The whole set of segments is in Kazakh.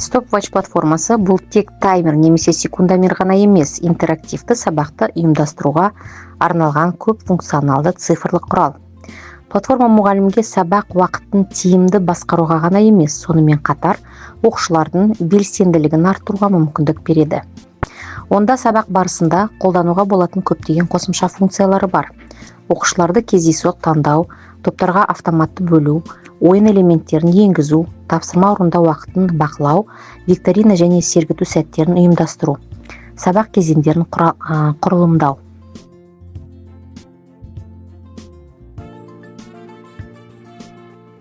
Stopwatch платформасы бұл тек таймер немесе секундомер ғана емес, интерактивті сабақты ұйымдастыруға арналған көп функционалды цифрлық құрал. Платформа мұғалімге сабақ уақытын тиімді басқаруға ғана емес, сонымен қатар оқушылардың белсенділігін арттыруға мүмкіндік береді. Онда сабақ барысында қолдануға болатын көптеген қосымша функциялары бар. Оқушыларды кездейсоқ таңдау, топтарға автоматты бөлу, ойын элементтерін енгізу, тапсырма орындау уақытын бақылау, викторина және сергіту сәттерін ұйымдастыру, сабақ кезеңдерін құрылымдау.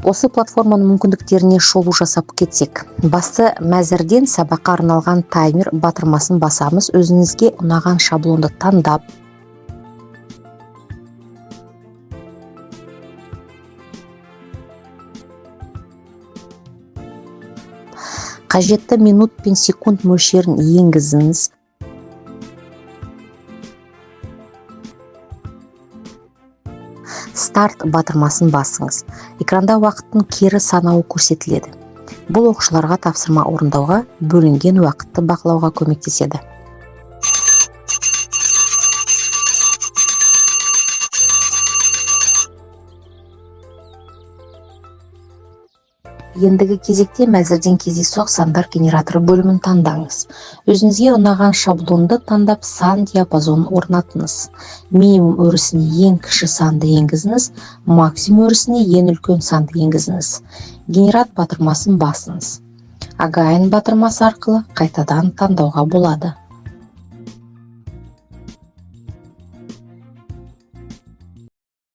Осы платформаның мүмкіндіктеріне шолу жасап кетсек. Басты мәзірден сабаққа арналған таймер батырмасын басамыз. Өзіңізге ұнаған шаблонды таңдап, қажетті минут пен секунд мөлшерін енгізіңіз. Старт батырмасын басыңыз. Экранда уақыттың кері санауы көрсетіледі. Бұл оқушыларға тапсырма орындауға бөлінген уақытты бақылауға көмектеседі. Ендігі кезекте мәзірден кездейсоқ сандар генераторы бөлімін таңдаңыз. Өзіңізге ұнаған шаблонды таңдап, сан диапазонын орнатыңыз. Минимум өрісіне ең кіші санды енгізіңіз, максимум өрісіне ең үлкен санды енгізіңіз. Генерат батырмасын басыңыз. Again батырмасы арқылы қайтадан таңдауға болады.